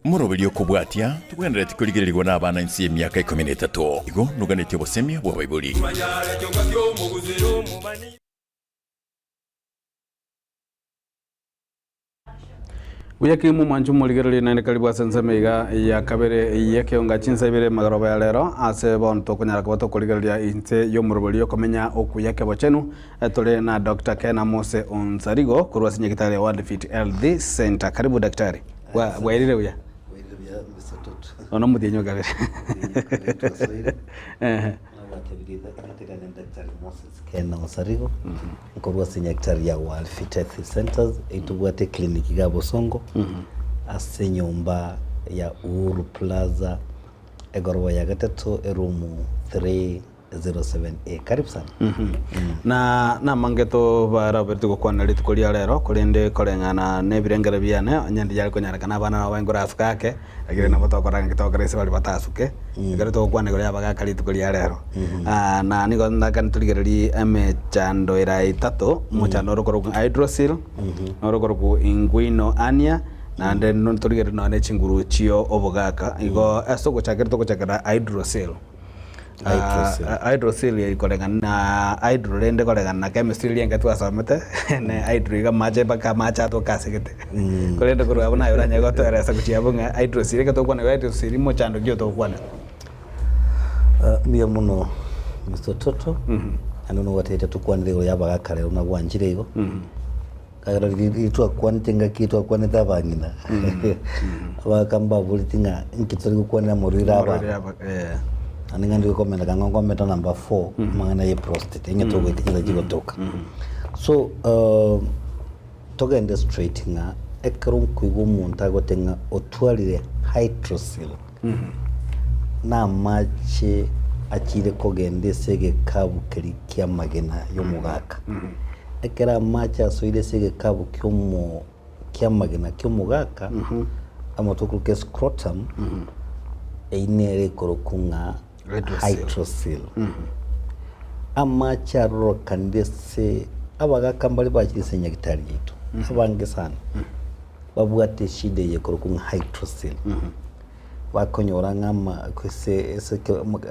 Omoroberio okobwatia, togwenereti korigererigwa nabana inse y'emiaka ikomi na etato. Igo noganetie obosemia bw'abaibori. Buya kegima omwanche omorigereria naende karibu ase ensemo iga ya kabere y'ekeonga chinsa ibere magoroba ya rero ase bono tokonyara koba tokorigereria inse y'omorobori okomenya okuya kebochenu tore na Doctor Ken Amose Onsarigo korwa ase nyagitari ya World Fit Health Center. Karibu daktari. Bwa bwairire buya? Bwairire buya Mr. Toto. Bono omotienyi o kabere. Omotienyi o kabere twasoire. Ehe. Nabatebirie erieta riane Daktari Moses Ken Onsarigo. Nkorwa ase nyagetari ya World Fit Health Centers eyio tobwate eclinic iga Bosongo ase enyomba ya Uhuru Plaza egoroba ya gatato eroom 307A. Karibu sana. Na namange tobarabereti gokwana rituko ria rero, korende koreng'ana nebirengererio biane, onye ndiyare konyarekana abana nabo baingore asuke ake, Lakini nabo tokora ng'a tokora ase baria batasuke, ekero togokwana igoro y'abagaka rituko ria rero. Ah, na nigo ndakane torigererie emechando era etato, omochando ore okorokwa hydrocele, noro okorokwa inguinal hernia, naende no torigererie nonya ne chinguru chio obogaka. Igo ase ogochakera togochakera hydrocele. Hydrocele. Ah, hydrocele koreng'ana na hydro rende koreng'ana na chemistry eria enke twasomete, ne hydro iga amache mpaka amache atoke ase gete. Korende korwa abwo naye oranyare gotoeresa gochia abwo ng'a hydrocele ekero togokwana iga hydrocele mochando ki otogokwana? Ah, mbuya mono Mr. Toto naende nogotebete tokwanere igoro y'abagaka rero nagwanchire igo Ekero riria twakwanete engaki twakwanete abang'ina, abagaka mbaboreti ng'a inki tore gokwanera amorwaire aba. Amarwaire aba, eh. Naende ng'a ndire komenta ng'a nkomenta number four, amang'ana ya eprostate, onye togoeta chinsa chigotoka. So togende straight ng'a ekero nkoigwa omonto agoteba ng'a otwarire hydrocele, na amache achire kogenda ase egekabu keria ki'amagena y'omogaka. Ekero amache asoire ase egekabu ki'omo ki'amagena ki'omogaka, amo tokoroka escrotum, eyio nere ekorokwa ng'a hydrocele. Amache arorokanire ase abagaka mbare bachire ase enyagitari yaito, abange sana. Babwate eshida eye ekorokwa ng'a hydrocele. Bakonyora ng'a ama ase ase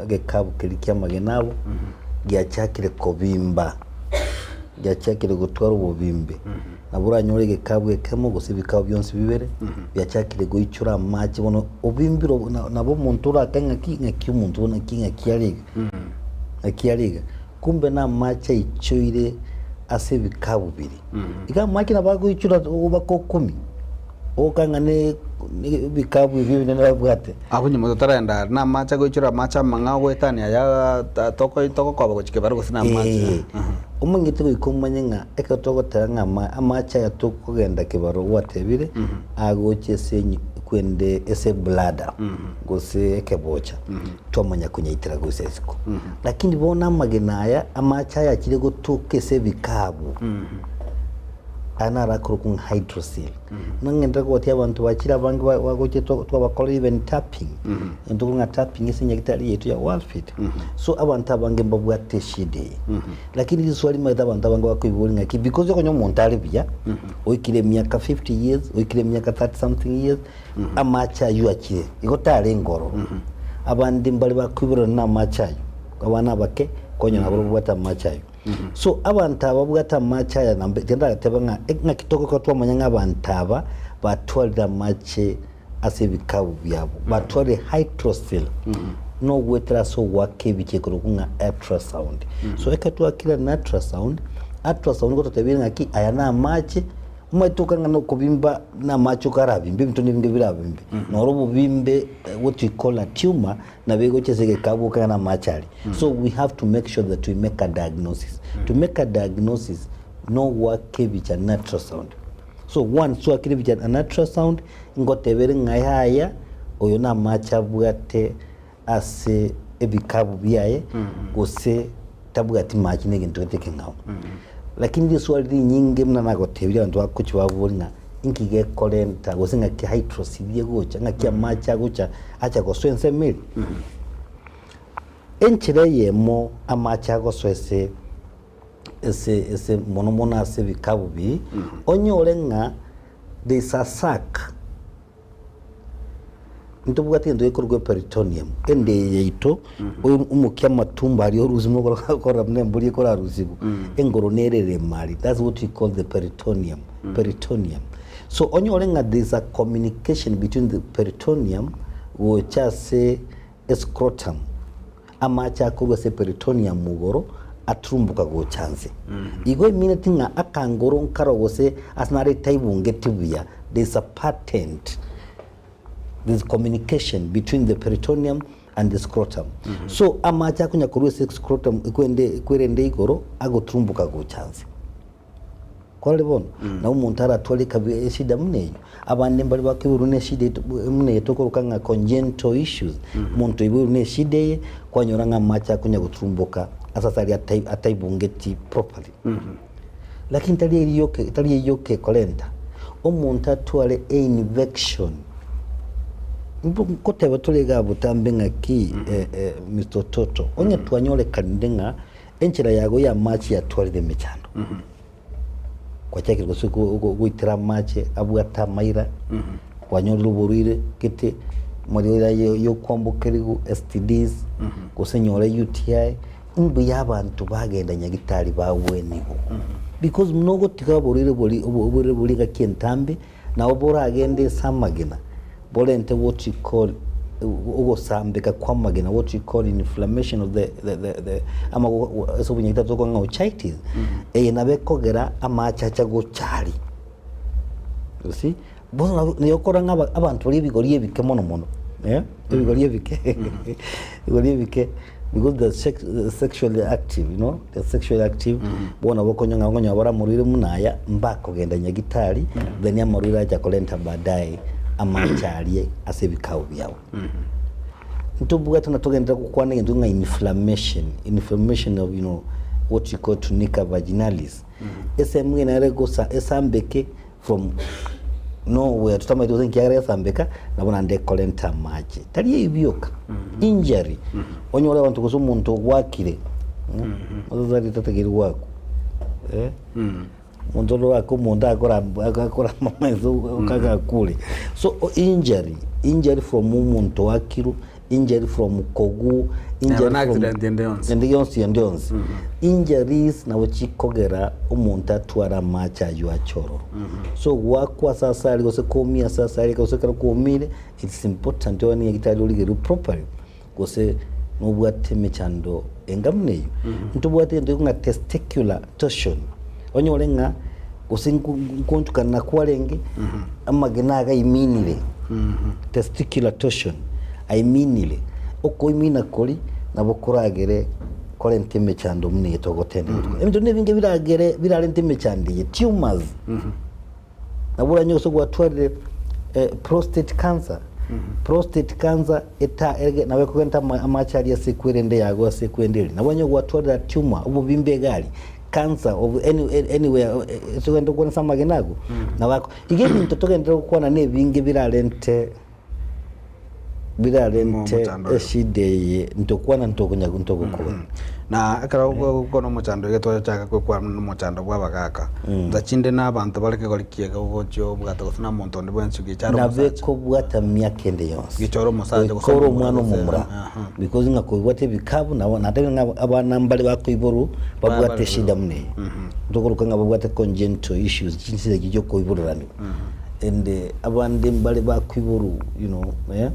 egekabu keria ki'amagena abo, giachakire kobimba, giachakire gotwara obobimbe. Nabo oranyore egekabu ekemo gose ebikabu bionsi bibere, biachakire goichora amache bono obimbire obo na nabo omonto orake ng'aki ng'aki omonto bono ng'aki ng'aki are iga, ng'aki are iga. Kumbe namache aichoire ase ebikabu biria. Iga amache nabo agoichora bakokumia, ogoka ng'a ne ebikabu ebio ebinene babwate. Abwo nyuma totaraenda are namache agoichora amache amang'ao goetania aya toko togokoba gochia kebare gose namache. Ee, omanyete goika omanye ng'a ekero togoteba ng'a ama amache aya tokogenda kebaro gwatebire, agocha ase enyi kwende ase ebladder gose ekebocha. twamanya konyaitera gocha isiko. Lakini bono amagena aya, amache aya achire gotoka ase ebikabu, aya naro akorokwa ng'a hydrocele. Nong'enderere kogotia abanto bachire abange ba- bagochia twa- twabakorera even tapping, egento korwa ng'a tapping ase enyagitari yaito ya Worldfit. So abanto abange mbabwate eshida eye. Lakini riswali rimaete abanto abange bakoiboria ng'aki, because okonya omonto are buya, oikire emiaka 50 years, oikire emiaka 30 something years, Amache ayio achire, igo tarenge ororo. Abande mbare bakoiborana namache ayio, abana abake konya nabo babwate amache ayio. So abanto aba babwate amache aya nambe tiga ndagateba ng'a ng'aki togokora twamanya ng'a abanto aba batwarire amache ase ebikabu biabo, batwarire hydrocele nogoetera ase ogoaka ebicha ekorokwa ng'a ultrasound. So ekero twakire na ultrasound, ultrasound gototebia ng'aki aya namache. Omanyete okang'ana okobimba namache okarabimbe, ebinto nebinge birabimbe. Noro obobimbe what we call a tumor nabo egocha ase egekabu okang'ana amache aria. So we have to make sure that we make a diagnosis. To make a diagnosis nogoaka ebicha na ultrasound. So once twakire ebicha na ultrasound, ngotebere ng'a yaya oyo namache abwate ase ebikabu biaye gose tabwati mache na egento gete ekeng'ao. Lakini riswali rinyinge buna nagotebirie abanto bagochia babori ng'a inki gekorenta gose ng'aki hydrocele egocha ng'aki amache agocha acha gosoa ensemo eria. Enchera eyemo amache agosoa ase ase ase mono mono ase ebikabu biria, onyore ng'a there is a sac. Ntobwate egento gekorokwa eperitoneum, enda eye yaito, oyo omokia amatumbo aria orusia buna okora korora buna embori ekorarusigwa, engoro nere ere ime aria, that's what we call the peritoneum, peritoneum. So onyore ng'a there is a communication between the peritoneum gocha ase escrotum, amache akorwa ase eperitoneum igoro aturumboka gocha nse. Igo emineti ng'a akangoro nkaro gose ase nare etaibungeti buya, there is a patent. There's communication between the peritoneum and the scrotum. So amache akonya korwa ase scrotum ekwende ekwerende igoro agoturumboka gocha nse. Kwarorire bono? Nabo omonto aratware ekabi eshida buna eyio. Abande mbare bakoiborwa na eshida eto buna eye tokoroka ng'a congenital issues. Omonto oiboirwe na eshida eye, kwanyora ng'a amache akonya goturumboka ase ase aria atai ataibungeti properly. Lakini tari eyio yoka tari eyio yoka ekorenta omonto atware einfection. Mbo nkoteba tore igaa botambe ng'aki Mister Ototo, onye twanyorekanire ng'a enchera yago ya amache yatwarire emechando, gwachakire gose goitera amache abwate amaira, kwanyorire oborwaire gete, amarwaire aya ya okwambokerigwa STDs, gose nyore UTI, Imbuya abanto bagenda nyagitari bagwenigwe because buna ogotiga oborwaire bori oborwaire bori engaki entambe nabo boragende ase amagena borente what you call ogosambeka kwa amagena what you call inflammation of the the the the ama ase obonyagitari tokong'a ng'a otitis eye nabo ekogera amache acha gocha aria you see. Bono nabo nigo okora ng'a aba- abanto baria ebigori ebike mono mono, eh, ebigori ebike ebigori ebike because they're sex sexually active you know, they're sexually active, bono nabo okonywa ng'a okonyora bare amarwaire buna aya, mbakogenda nyagitari, then amarwaire acha korenta baadaye amache aria ase ebikao biabo. Ntobwate na togenderere gokwana egento ng'a inflammation, inflammation of you know, what you call tunica vaginalis, esehemu eye nere gosa esambeke from nowhere totamanyeti gose nkiagera gesambeka nabo naende ekorenta amache tari eyio bioka injury onyore abanto gose omonto ogwakire mm, tatakeire gwakwa eh? omonto ore oake omonto akora akora amaiso okaga akure so injury injury from omonto oakirwe injury from kogu, injury Neba na from accident ende yonsi. ende yonsi ende yonsi. Injuries nabo chikogera omonto atware amache aywo ache ororo. So gwakwa ase asari gose koumia ase asari gose ekero kwaumire it's important onye nyagetari origerwe properly gose nobwate emechando enga buna eywo. Ntobwate egento gekong'a testicular torsion onyore ng'a gose nko nkoonchokana kwarenge amagena iga aiminire, testicular torsion, aiminire, okoimina koria nabo koragere korente emechando buna eye togotenda botuko. Ebinto buna ebinge biragere birarente emechando eye, tumors, nabo oranyore gose gwatwarire prostate cancer, prostate cancer eta ege nabo ekogenta ama amache aria ase ekwerende yago ase ekwende eria, nabo onye gwatwarire tumor, obobimbe iga aria, cancer of any anywhere ase ogende gokwana ase amagena agwo, nabo ako. Iga ebinto togenderere gokwana na ebinge birarente birarente Omochando oyo. eshida eye ntokwana ntokonya ntogokora. Na ekero gokwana omochando iga twachaka gokwana buna omochando bwa abagaka, nsa chinde na abanto bare kegori kiaga ogochia obwate gose na omonto onde bwensi gicha are Nabo omosacha. ekobwata miaka ende yonsi. Gicha ore omosacha gose Goika ore omomura omwana gose omomura. aha. Because ng'a koibwate ebikabu nabo natebire ng'a abana mbare bakoiborwa babwate Babarerwe. eshida buna eye. Ntokoroka ng'a babwate congenital issues chinsa echio chia okoiboreraniwa. And abande mbare bakoiborwa you know eh,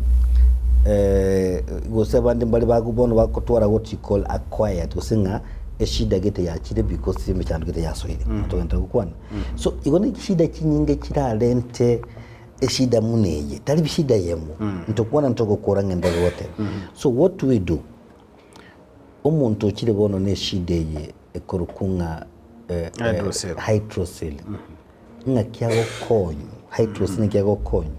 eh, gose abande mbare bago bono bagotwara what you call acquired gose ng'a eshida gete yachire because emechando gete yasoire. Togenta gokwana. So igo ne chishida chinyinge chirarente eshida muna eye, tari shida eyemo, ntokwana ntogokora ng'a ndebe goteba. So what do we do? Omonto ochire bono na eshida eye ekorokwa ng'a Hydrocele. hydrocele, ng'aki agokonywa, hydrocele ng'aki agokonywa.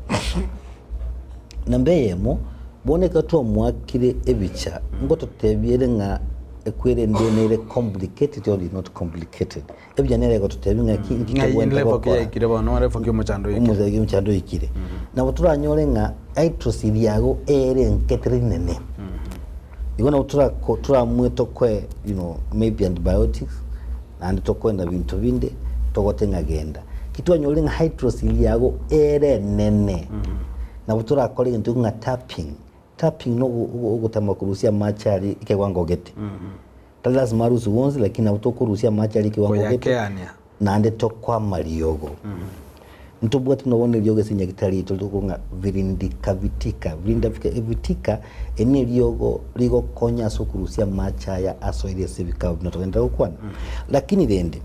Namba eyemo, bono ekero twamoakire ebicha, ngototebia ere ng'a ekwerende nere complicated or not complicated. Ebicha nere egototebia ng'a ki nki Ng'a tobwenerete level ki gokora. yaikire bono, level ki omochando oikire. Omochando omochando oikire. Nabo toranyore ng'a hydrocele yago ere enke teri nene. Igo nabo torako toramue tokoe you know maybe antibiotics naende tokoe na binto binde togote ng'a genda. Ki twanyorire ng'a hydrocele yago ere enene. Nabo torakore egento ng'a tapping, tapping na ogotama korusia amache aria ekewango gete. Tari lasima arusiwe onsi lakini nabo tokorusia amache aria ekewango gete Koyakeania. naende tokwama riogo. Ntobwate buna bono eriogo ase nyagetari yaito rikorokwa ng'a virindika vitika, virinda vitika eri neriogo rigokonya ase okorusia amache aya asoire ase ebikao buna togenderere gokwana. Lakini rende,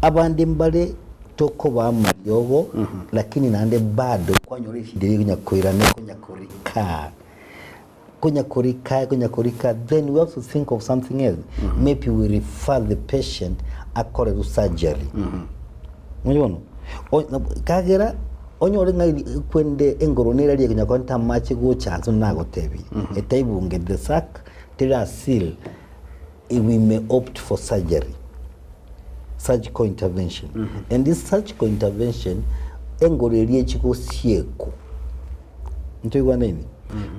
abande mbare tokobaa amariogo lakini naende bado kwanyora eshida eria konya koirana konya korika konya korika konya korika then we have to think of something else maybe we refer the patient akorerwe surgery Mwachi bono O- na- kagera onyore ng'a eri- kwende engoro nere eria konya korenta amache gocha anse buna nagotebirie etaibunge the sac tera seal we may opt for surgery, surgical intervention. And this surgical intervention, engoro eria echi gosiekwa. Ntoigwanaine?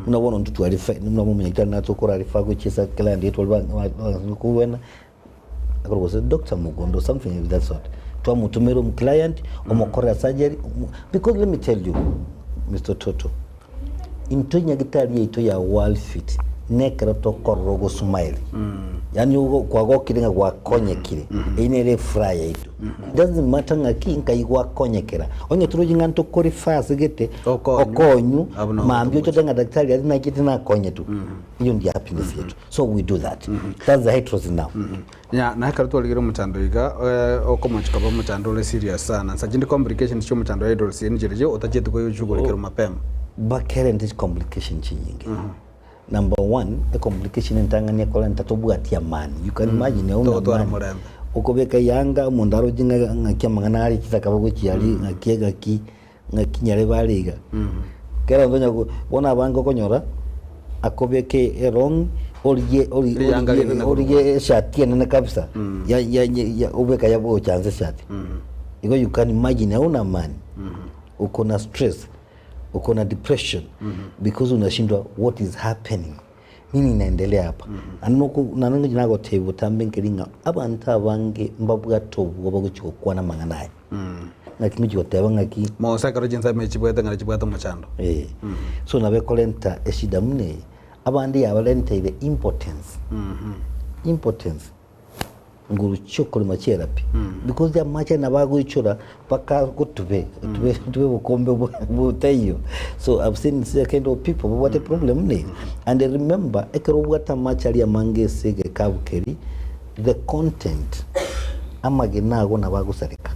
Buna bono intwe twarifa, buna omonyagitari natokora refer gochia ase client yaito baria ba kobwena, akore gose Doctor Mugondo something of that sort. Twamotomera omoclient, omokorera surgery, because let me tell you, Mister Toto, Intwe nyagitari yaito ya World Fit nekero tokorora ogosmile yaani ogo kwagokire ng'a gwakonyekire eyio nere efuraha yaito doesn't matter ng'aki nkai gwakonyekera onye torochi ng'a ntokore fast gete Okonywe. okonywu Abwo nabo mambia togocha. ochote ng'a daktari aria nachete nakonyetwe eyio ndio happiness yetu so we do that that's the hydroxy now. Nya, na ekero twarigire omochando iga, okomochia koba omochando ore serious sana. Nsa chinde complications chia omochando wa hydrocele nchirochio otachieti koyoshughulikerwa mapema. Bakerente chicomplication chinyinge. Number one, ecomplication entang'ani ekorenta tobwati amani. You can imagine hauna Togotwara amani. omorembe. Okobeka eyanga omonto aroche ng'a ng'aki amang'ana are chisaka bagochia aria ng'aki ng'aki ng'aki nyarebe are iga. Kera onto onya bono abange okonyora akobeke erong'i origie ori- Riyanga origie rinene origie eshati enene kabisa ya ya ya obeka ya gocha nse eshati. Igo you can imagine hauna amani, uko na stress, uko na depression because unashindwa what is happening, nini inaendelea hapa. Naende noko naende ngochi nagotebia botambe nkeri ng'a abanto abange mbabwate obwoba gochia gokwana amang'ana aya. Ng'aki ngochia goteba ng'aki. Mosa ekero chinsemo echi chibwate ng'a chibwate omochando. Eh. So nabo ekorenta eshida buna eye, abande yabarenteire impotence, impotence, nguru chiokorema chierapi, because amache aya nabo agoichora mpaka gotube, tube tube obokombe botaiyo. So I've seen such kind of people babwate problem buna eye. And remember, ekero obwate amache aria amange ase egekabu keria, the content amagena ago nabo agosareka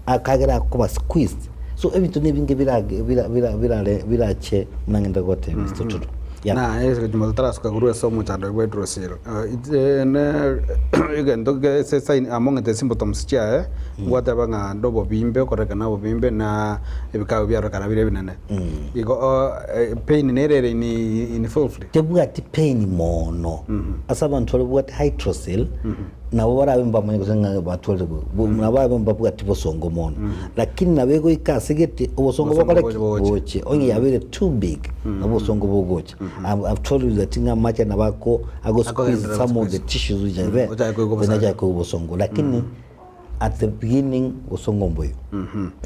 akagera akoba squeezed so ebinto nebinge birage bira bira birare birache buna ngende gotebia Mr. Tutu yeah. Na ase nyuma totarasuka korwa ase omochando oyo bwa hydrocele, ne egento gese sign among the symptoms chiaye, ngwateba ng'a nobobimbe okorekana obobimbe na ebikao biarorekana bire ebinene. Igo pain nere ere involved. Tebwati pain mono. Ase abanto baria babwate hydrocele, nabo barabe mbamanye gose ng'a batwarire bo, bo- nabo barabe mbabwati bosongo mono. Lakini nabo egoika ase gete, obosongo Obosongo bokore ki? boche. Boche. Onye yabeire too big, nabo obosongo bogocha. I've, I've told you that ng'a amache nabo ako, ago squeeze Akogenderera some of the gosqueeze. tissues which are there, Ochake koigwa then obosongo. achake koigwa obosongo. Lakini at the beginning bosongo mboyo.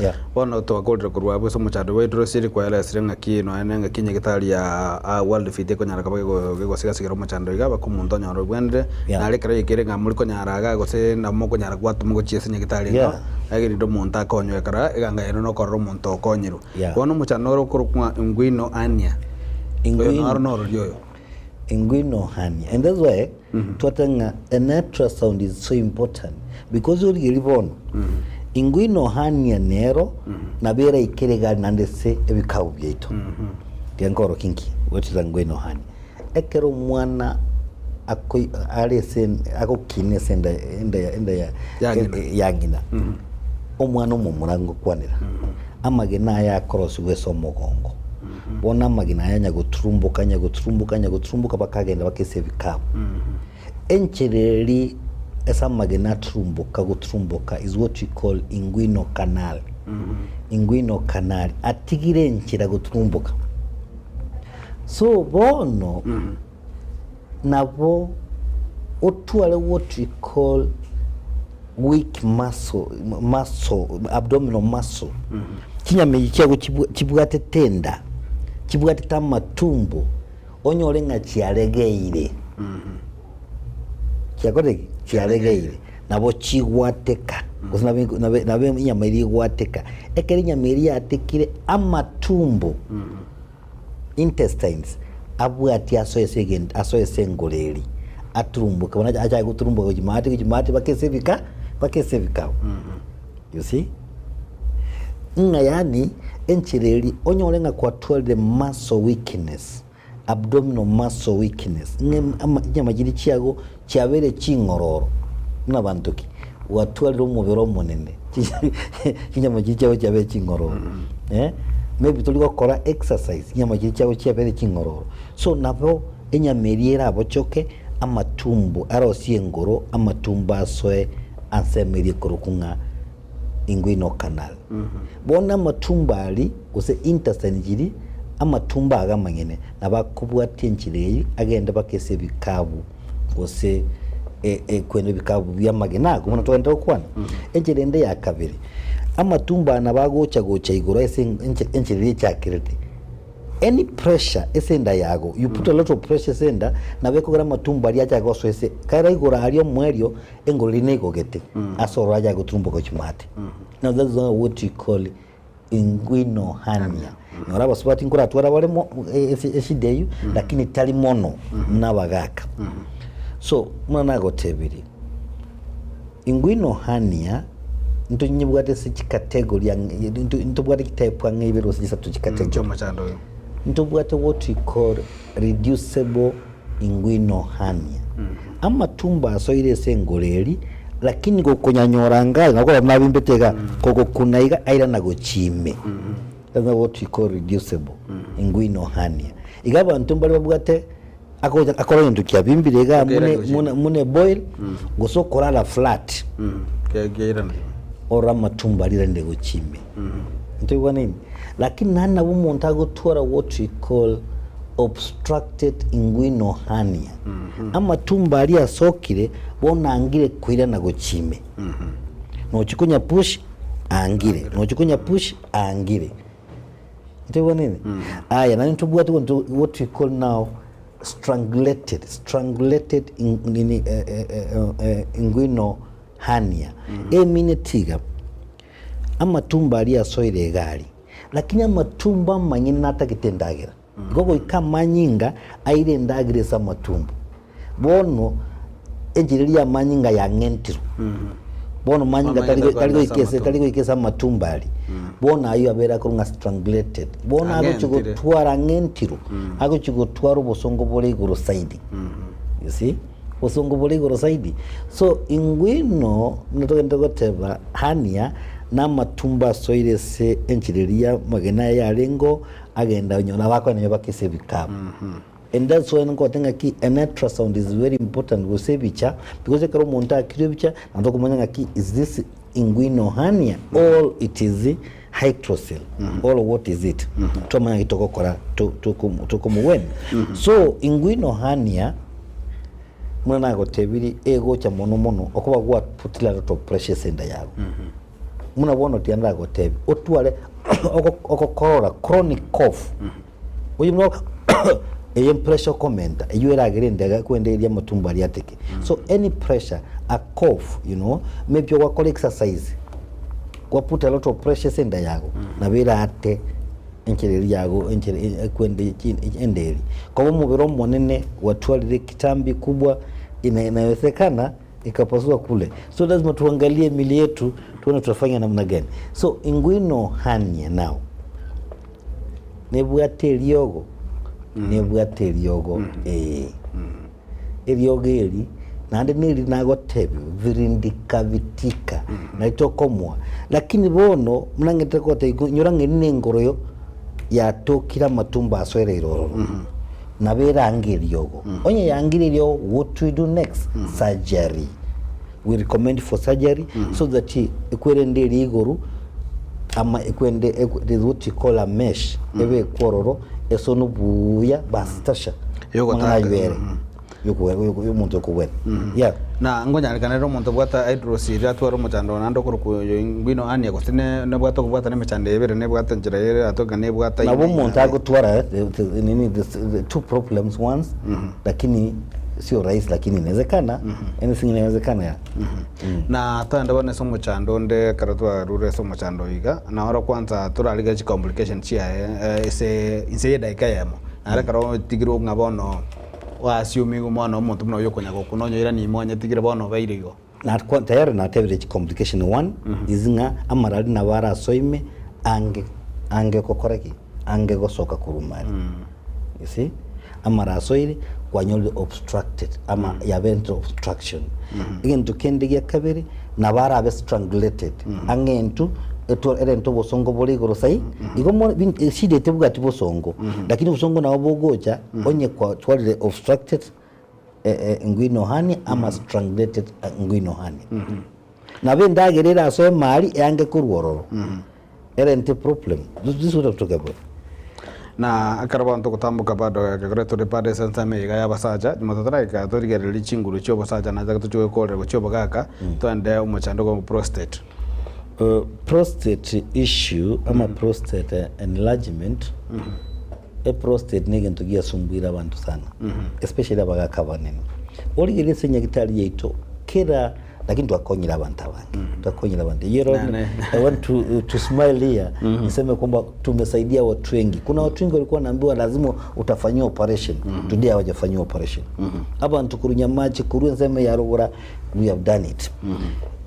Yeah. Bono twakorire korwa abwo ase omochando bwa hydrocele kwaeresire ng'aki nonya ne ng'aki nyagetari ya World Fit ekonyara koba gegosigasigera omochando iga baka omonto onyore obwenire Yeah. nare ekero yaikire ng'a more konyara iga gose nabo mokonyara gwatoma gochia ase nyagetari iga Yeah. erinde omonto akonywe ekero eganga yaino nokorora omonto okonyirwe. Yeah. Bono omochando ore okorokwa ng'a inguino hernia, oyo Inguino. naro norori oyo. Inguino hernia and that's why twateba ng'a an ultrasound is so important because origereria bono inguino hernia nero nabo eraikere iga naende ase ebikabu biaito tiga nkorokia nki what is inguino hernia ekero omwana akoi are ase agokina ase enda enda enda ya Ya ng'ina. ya ng'ina omwana omomura ngokwanera amagena aya akorosiwa ase omogongo Bono amagena aya anyagoturumboka, anyagoturumboka, anyagoturumboka bakagenda bakesa ebikabu. Enchera eri ase amagena aturumboka goturumboka is what we call inguinal canal. Inguinal canal, atigire enchera goturumboka. So bono nabo otware what we call weak muscle, muscle, abdominal muscle. Chinyama echi chiago chibwa chibwatete enda, chibwatete amatumbo, onyore ng'a chiaregeire. Chiakorire ki? Chiaregeire. Nabo chigwateka, gose nabo eko nabo nabo enyama eria egwateka. Ekero enyama eria yatekire, amatumbo, intestines, abwatie asoe ase egento asoe ase engoro eria, aturumboke bono achake goturumboka gochia maate gochia maate mpaka ase ebika mpaka ase ebikao. You see? Ng'a yaani enchera eria onyore ng'a kwatwarire muscle weakness, abdominal muscle weakness, ng'a ama chinyama chiria chiago chiabeire ching'ororo buna banto ki, gwatwarire omobere omonene chinyama chiria chiago chiabeire ching'ororo eh, maybe tori gokora exercise chinyama chiria chiago chiabeire ching'ororo. So nabo enyama eria erabochoke amatumbo arosie engoro amatumbo asoe ansemo eria ekorokwa ng'a inguinal canal. Bono amatumbo aria gose intestine chiria amatumbo aga amanyene nabo akobwatia enchera eyio agende mpaka ase ebikabu gose kwenda ebikabu bia amagena ago buna togende gokwana. Enchera ende ya kabere, amatumbo aya nabo agocha gocha igoro ase enchera eria echakerete. Any pressure ase enda yago, you put a lot of pressure ase enda, nabo ekogera amatumbo aria achake gosoa ase, kare igoro aria omoerio, engoro eria negogete, ase ororo achake goturumboka gochia maate. Now that's what we call inguinal hernia. Nyora abasubati nkoratwara bare mo ase eshida eywo, lakini tari mono buna abagaka. So, buna nagotebirie, Inguinal hernia ntonyebwate ase chicategory ang'e ntobwate chitype ang'e ibere gose chisato chicategory. Chiomochando oyo. Ntobwate what we call reducible inguinal hernia. Amatumbo asoire ase engoro eria, lakini gokonyanyora iga nabo korora buna abimbete iga, kogokuna iga airana gochia ime. That's what we call reducible inguinal hernia. Iga abanto mbare babwate Agocha akora egento kiabimbire igaa Ekeira mune gochia. mune mune boil gose okorara flat Kiairana. ore amatumbo aria rende gochia ime. Ntoigwanaine? Lakini naende nabo omonto agotwara what we call obstructed inguinal hernia. Amatumbo aria asokire bono angire koirana gochia ime. Nochi konya push angire, nochi konya push angire. Ntoigwanene? Aya, naende ntobwate gento what we call now strangulated, strangulated in, nini, eh, eh, eh, eh, inguinal hernia. Emineti iga, amatumbo aria asoire egari, lakini amatumbo amanyene natagete endagera. Igo goika amanyinga aire endagera ase amatumbo. Bono enchera eria y'amanyinga yang'entirwe. Bono manyinga tari Amanyinga tari goika ase amatumbo. tari goika ase amatumbo aria. Bono ayio abere akorwa ng'a strangulated. Bono agochi Ang'entire. gotwara ang'entirwe, agochi gotwara obosongo bore igoro zaidi. You see? Obosongo bore igoro zaidi. So ingwino buna togende goteba hernia na amatumbo asoire ase enchera eria y'amagena aye yarengeo, agenda onyora abakoenda onye bakesa ebikabu. And that's why nkote ng'aki an ultrasound is very important gose ebicha because ekero omonto akire ebicha naende okomanya ng'aki is this inguinal hernia or it is hydrocele or what is it twamanya ng'aki togokora to- toko- tokomogwenia so inguinal hernia buna nagotebirie egocha mono mono okoba gwa put a lot of pressure ase enda yago buna bono tiga ndagotebie otware oko- ogokorora chronic cough Oyo buna eye pressure okomenta eywo eragere endege kwende eria amatumbo aria ateke so any pressure a cough you know maybe ogakora exercise gwa put a lot of pressure ase enda yago nabo erate enchera eria yago enchera ekwende enda eria. Koba omobere omonene gwatwarire ekitambi kubwa ina inawezekana ikapasua kule so lazima tuangalie mili yetu tuone tutafanya namna gani so inguino hernia now Nebwate eriogo, nebwate eriogo ee. Eriogo eri, naende neri nagotebiwa, virindika vitika, nari tokomoa. Lakini bono, buna ng'ete gotebia igo, nyora ng'a eri nengoro yo yatokire amatumbo asoereire ororo, nabo erange eriogo. Onye yangire eriogo, what we do next? Surgery. We recommend for surgery so that ekwerende eria igoro ama ekwende there is what we call a mesh ebekwe ororo esonwe buya bas tosha Yogotanga, amang'ana aywo ere. Yomonto okobwena. Yeah. Na nkonyarekana ere omonto obwate hydrocele atware omochando oyo naende okorokwa oyo inguino hernia gose ne nebwate okobwatana emechando eye ebere nebwate enchera ere atoke ng'a nebwate Nabo aina omonto aina. agotwara nini the two problems once lakini sio rahisi lakini inawezekana anything inawezekana yeah. Na toende bono ase omochando onde ekero twarure ase omochando oyo iga, naro kwanza torarigererie chicomplication chiaye ase inse ya edaika eyemo, naende ekero otigirwe ng'a bono Oasiomigwe omwana omonto buna oyo okonya gokuna onyoiranie ime onyetigire bono obeire igo. Na kwa tayari natebire chi complication one is ng'a amarari nabo arasoime ange ange gokora ki? Ange gosoka korwa mari. You see? Amara asoire kwanyorire obstructed ama yaberire obstruction. Egento kende gia kabere nabo arabe strangulated ang'e intwe etwa erente obosongo bore igoro sai igo mo bin eshida etebwati bosongo lakini obosongo nabo bogocha onye kwatwarire obstructed inguinal hernia ama strangulated inguinal hernia. Nabo endagera erasoe emari eange korwa ororo erente problem this is what I'm talking about. Na ekero bono togotamboka bado ekero tore bado ase ensemo eye iga y'abasacha, nyuma totaraika torigererie chinguru chia obosacha naende tochie gokorera gochia obogaka, toende omochando ogo prostate. Prostate issue ama prostate enlargement, eprostate negento giasumbuire abanto sana, especially abagaka abanene. Origererie ase enyagitari yaito kera lakini twakonyire abanto abange, twakonyire abanto. You know, Nane. I want to smile here niseme kwamba tumesaidia watu wengi. Kuna watu wengi walikuwa wanaambiwa lazima utafanyiwa operation, today hawajafanyiwa operation. Abantu kurunya machi kurwa ensemo ya rogora we have done it.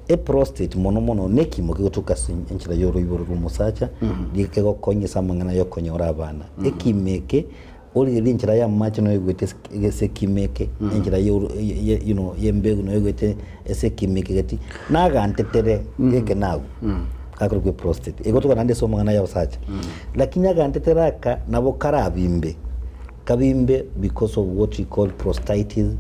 Eprostate mono mono nekimo kegotoka ase enchera ya oroiboro rwa omosacha kegokonya ase amang'ana ya okonyora abana. Ekimo eke origererie enchera ya amache noigwete ase ekimo eke, enchera ya oro you know ya embegu noigwete ase ekimo eke gati, nagantetere geke nagwo gakorokwa eprostate. Egotoka naende ase amang'ana ya abasacha. Lakini agantetere aka nabo karabimbe. Kabimbe because of what we call prostatitis,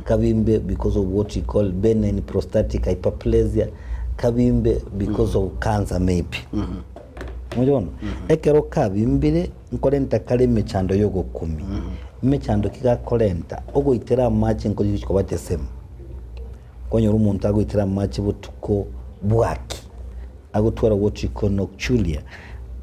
kabimbe because of what we call benign prostatic hyperplasia, kabimbe because of cancer maybe. Moche bono? Ekero kabimbire nkorenta kare emechando ya ogokumia. Emechando ki gakorenta? Ogoitera amache nkoria gochia koba the same. Kwanyora omonto agoitera amache botuko bwaki. Agotwara what you call nocturia,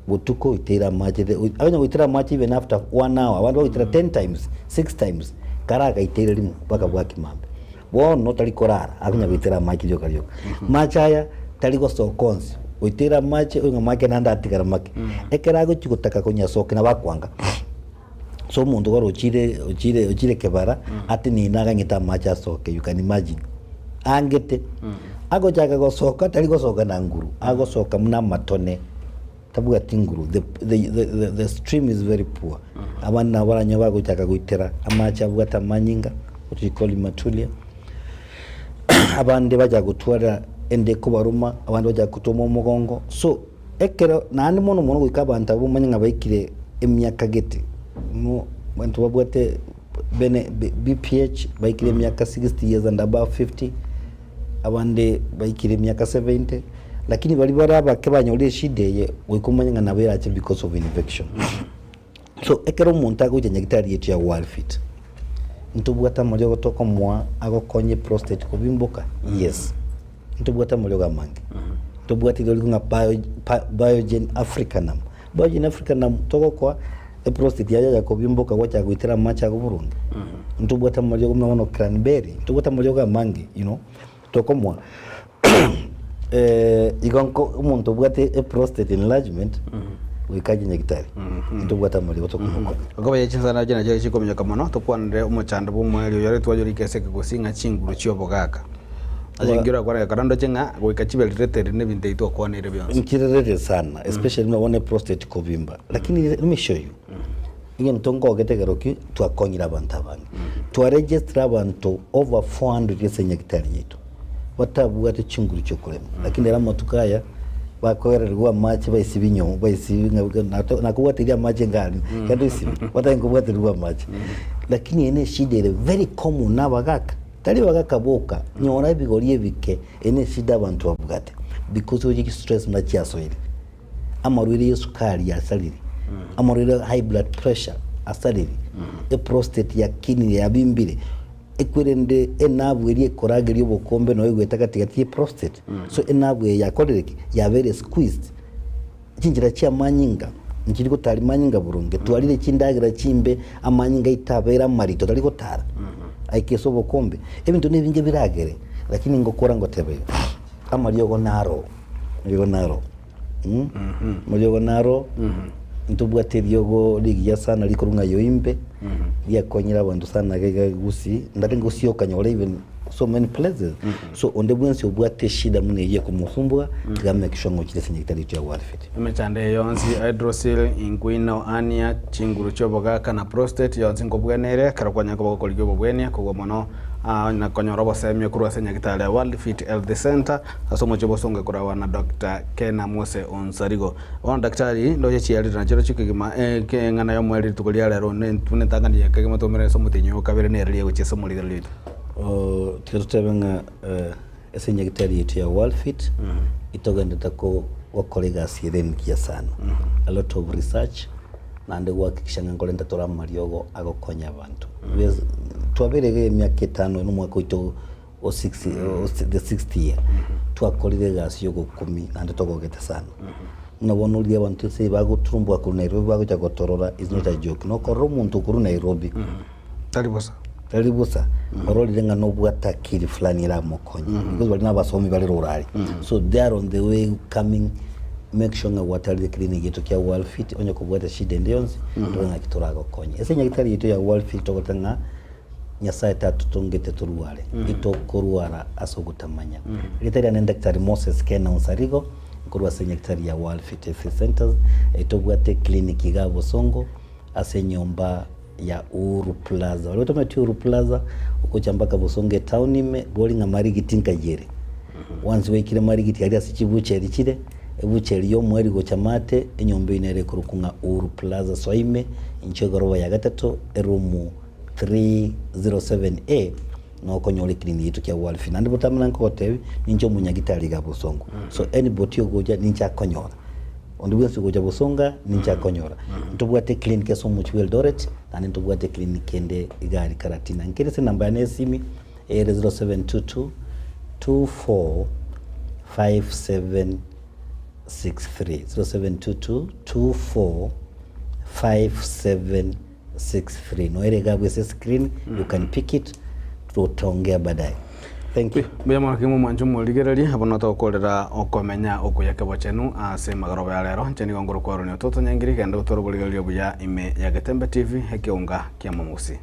botuko oiteire amache the onye goitera amache even after one hour, abande bagoitera ten times, six times, kare agaiteire rimo mpaka bwaki mambia. Bono tari korara, akonya goitera amache rioka rioka. Mache aya tari gosoka onsi, oiteire amache oyo ng'a make naende atigara make. Ekero agochia gotaka konyasokia nabo akwanga. So omonto kore ochire ochire ochire kebara atenene aganyete amache asoke you can imagine. Angete, agochaka gosoka tari gosoka na nguru, agosoka buna amatone, tabwati nguru the the the the stream is very poor. Abande nabo baranyore bagochaka goitera amache abwate amanyinga, what we call hematuria, abande bachaka gotwara ende ekobaruma, abande bachaka gotoma omogongo, so Ekero naende mono mono goika abanto abwo bamanye ng'a baikire emiaka gete, mo abanto babwate bene BPH baikire emiaka 60 years and above 50, abande baikire emiaka 70, lakini baria bare abake banyorire eshida eye, goika omanye ng'a nabo erache because of infection. So ekero omonto agocha nyagetari yaito ya Worldfit, ntobwate amariogo tokomoa agokonye prostate kobimboka? Yes. Ntobwate amariogo amange. Ntobwate rirorio ng'a bio biogen africanum. Biogen africanum togokoa eprostate yaye yacha kobimboka gwachaka goitera amache ago boronge. Ntobwate amariogo buna bono cranberry, ntobwate amariogo amange you know, tokomoa igo nko omonto obwate eprostate enlargement goika ache nyagitari, ntobwate amariogo tokomokonya. Okoba ye chinsana nachio nachio chikominyoka mono, tokwanere omochando bw'omoerio oyore twayorike ase ekegusii ng'a chinguru chi'obogaka. Ase engaki orakwane ekero ndoche ng'a goika chibe related nebinto ebi twakwaneire bionsi. Nchirerete sana especially buna bono eprostate kobimba lakini let me show you egento nkogete ekero ki twakonyire abanto abange twaregister abanto over 400 ase enyagitari yaito batabwate chinguru chiokorema lakini ere amatuko aya bakoererigwa amache baisibi nyomba baisibi ng'a nakobwateria amache ngari kende oisibi batari kobwaterigwa amache lakini eye ne eshida ere very common na abagaka Tari bagaka boka, nyora ebigori ebike, eye neshida abanto babwate because oye stress buna chiasoire, amarwaire yesukari yasarire, amarwaire ya high blood pressure asarire, eprostate yakinire yabimbire. Ekwerende enabu eria ekorageria obokombe noyo egoeta gati gati ye prostate. So enabu eye yakorire ki? Yabeire squeezed. Chinchera chia amanyinga nchiri gotari manyinga boronge, twarire chindagera chimbe, amanyinga aito abeire amarito tari gotara aike ase obokombe. Ebinto nebinge biragere, lakini ngokora ngoteba iga, amariogo naro, amariogo naro amariogo naro, ntobwate eriogo rigiya sana rikorwa ng'a yoimbe, riakonyire abanto sana iga iga gusii, ndare gusii okanyora even so many places, so onde bwensi obwate eshida buna eyio ekomosumbua, tiga amake sure ng'a ochire ase nyagetari echo ya Worldfit. Emechando eye yonsi, hydrocele, inguinal hernia, chinguru chi'obogaka na prostate, yonsi nkobweneire ekero kwanyara koba gokorigia obobwenia kogwa mono aa na konyora obosemia korwa ase nyagitari ya World Fit Health Centre ase omochie obosongo ekoragwa na Doctor Kena Mose Onsarigo. Bono daktari ndoche chiarire nachio rochie kegima eng'ana y'omoerio rituko ria rero buna entang'ani ya kegima twaumerane ase omotienyi oyo kabere nere riria egochia ase omorigererio oito. Tiga totebe ng'a ase enyagitari yaito ya Worldfit itogenderete gokora egasi ere engiya sana, a lot of research naende gohakikisha ng'a nkorenta tore amariogo agokonya abanto. Twabeire iga emiaka etano oyo na omwaka oito o six the sixth year, twakorire egasi ya ogokumia naende togogete sana. Buna bono oria abanto ase bagoturumboka korwa Nairobi bagocha gotorora is not a joke, nokorora omonto okorwa Nairobi. Tari bosa. Tari bosa, ororire ng'a nobwate akili fulani eramokonye because baria nabasomi bare rorari so they are on the way coming make sure ng'a gwatarire clinic yaito kia World Fit onye kobwate shida ende yonsi tore ng'aki toragokonye. Ase nyagetari yaito ya World Fit togoteba ng'a Nyasaye tatotongete torware, itokorwara ase ogotamanya. Rieta riane Daktari Moses Kena Onsarigo, nkorwa ase nyagetari ya World Fit Health Centers, etobwate eclinic igaa Bosongo ase enyomba ya Uhuru Plaza. Baria batomanyeti Uhuru Plaza, ogocha mpaka Bosongo etown ime, bori ng'a Marigiti nkai ere. Once gwaikire Marigiti aria ase chibucheri chire, ebucheri ya omweri gocha maate, enyomba eyio nere ekorokwa ng'a Uhuru Plaza soa ime, inche egoroba ya gatato, eroom 307A, nokonyora eclinic yaito kia Worldfit. Naende botambe nankogotebia, ninche omonyagitari iga Bosongo. So anybody ogocha ninche akonyora. Onde bwensi ogocha bosonga ninche akonyora. Ntobwate eclinic ase omochie bwa Eldoret, naende ntobwate eclinic ende iga aria Karatina. Nkere ase enamba yane ya esimi, ere 0722 24 5763, 0722 24 5763. Noere iga abwo ase escreen, you can pick it, tutaongea baadaye. Thank you. Mbuya mono kegima omwanche omorigereria, abwo nigo togokorera okomenya okuya kebochenu ase emagoroba ya rero. Inche nigo nkorokwa Aaron Ototo Nyangiri, genda gotwara oborigereria obuya ime ya Getembe TV, ekeunga kia Momusi.